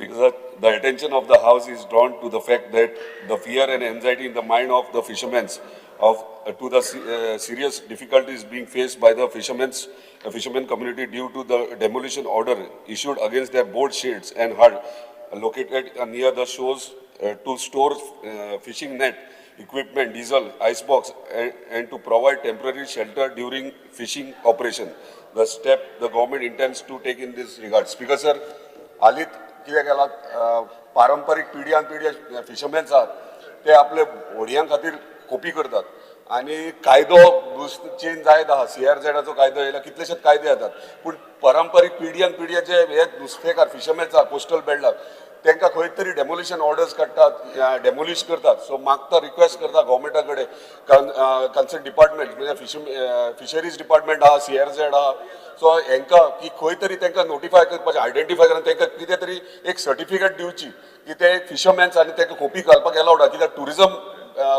Speaker sir, the attention of the House is drawn to the fact that the fear and anxiety in the mind of the fishermen of to the serious difficulties being faced by the fishermen community due to the demolition order issued against their boat sheds and hut located near the shores to store fishing net, equipment, diesel, ice box, and to provide temporary shelter during fishing operation. The step the government intends to take in this regard. Speaker sir, हालींच कितें केलां, पारंपारीक पिढयान पिढी फिशरमॅन्स आहात, ते आपले होडयां खातीर खोपी करतात आनी कायदो चेंज जायत आहा. सीआरझेडाचो कायदो येयला, कितलेशेच कायदे येतात, पूण पारंपारीक पिढयान पिढया जे हे नुस्तेकार फिशरमॅन्स आहा कोस्टल बेल्टाक, तांकां खंय तरी डेमोलिशन ऑर्डर्स काडटात, डेमोलिश करतात. सो मागता, रिक्वेस्ट करता गव्हर्मेंटा कडेन, कन्सर्न डिपार्टमेंट म्हणजे फिशरीज डिपार्टमेंट आहा, सीआरझेड आहा, सो हेंकां की खंय तरी तांकां नोटिफाय करपाचें, आयडेंटिफाय करून तांकां कितें तरी एक सर्टिफिकेट दिवची की ते फिशरमॅन्स आनी तांकां खोपी घालपाक एलावड आहा. कित्याक टुरिझम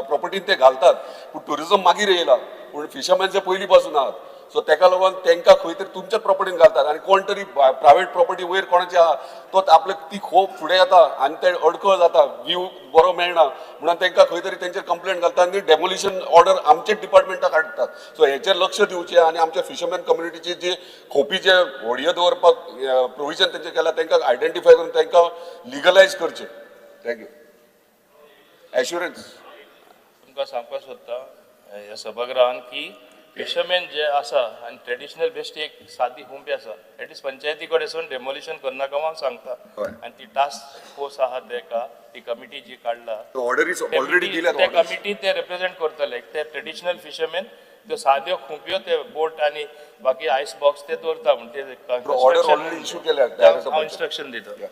प्रॉपर्टीन ते घालतात, पूण टुरिझम मागीर येयला, पूण फिशरमॅन्स पयलीं पासून आहात. सो तेका लागून तांकां खंय तरी तुमच्याच प्रॉपर्टीन घालतात आनी कोण तरी प्रायवेट प्रॉपर्टी वयर कोणाची आहा, तो आपले ती खोप फुडें येता आनी ते अडखळ जाता, व्यू बरो मेळना म्हणून तांकां खंय तरी तेंचेर कंप्लेंट घालता आनी डेमोलिशन ऑर्डर आमचेच डिपार्टमेंटाक हाडटात. सो हेचेर लक्ष दिवचें आनी आमच्या फिशरमॅन कम्युनिटीची जी खोपी, जे होडयो दवरपाक प्रोविजन तेंचें केलां, तांकां आयडेंटिफाय करून तांकां लिगलायज करचें. Thank you. Assurance. तुमकां सांगपाक सोदता ह्या सभागृहान की फिशरमॅन जे आसा आनी ट्रेडिशनल बेश्टी एक सादी हुंपी आसा, एटलिस्ट पंचायती कडेन सून डेमोलिशन करनाका हांव सांगता. आनी ती टास्क फोर्स आहा तेका, ती कमिटी जी काडला, ऑर्डरीज ऑलरेडी दिल्यात ते orders. कमिटी ते रिप्रेझेंट करतले. ते ट्रेडिशनल फिशरमॅन त्यो साद्यो खुंपयो, ते बोट आनी बाकी आयस बॉक्स ते दवरता म्हण ते ऑर्डर ऑलरेडी इश्यू केल्या. हांव इन्स्ट्रक्शन दिता.